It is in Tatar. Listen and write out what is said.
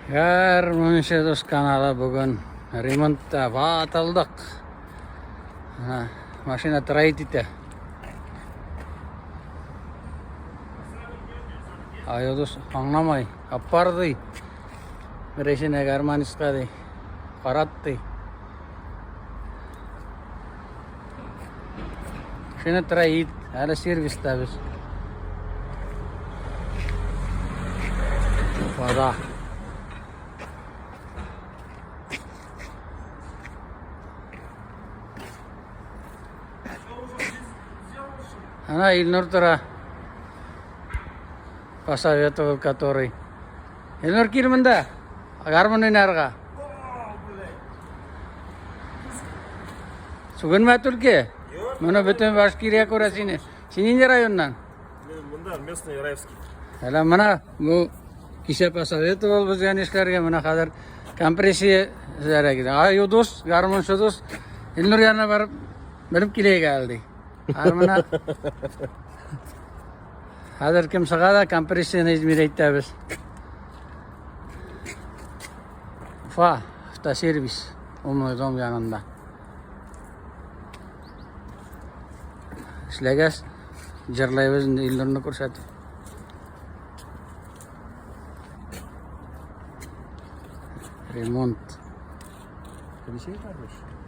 Гармунчы дус каналы бүген ремонтта ватылдык. Менә машина троит итә. Аю дус аңламай, аппар ди. Берешенә гармонистка ди. Карат ди. Машина троит, әле сервиста без. Вода. Она Ильнур тора. Посоветовал который. Ильнур кил монда. Гармун уйнарга. Сүгенмә түлке. Моны бөтен Башкирия күрә сине. Син нинди районнан? Мин монда местный Раевский. Әле менә бу кичә посоветовал безгә нишләргә, менә хәзер компрессия эзләргә китә. Аю дус, гармунчы дус, Илнур янына барып белеп киләйек әле ди. Хәзер менә хәзер кем чыга да компрессияне измерять итәбез. Уфа автосервис умный дом янында. Эшләгәч, җырлайбыз инде Илнурны күрсәтеп. Ремонт. Обещай, короче.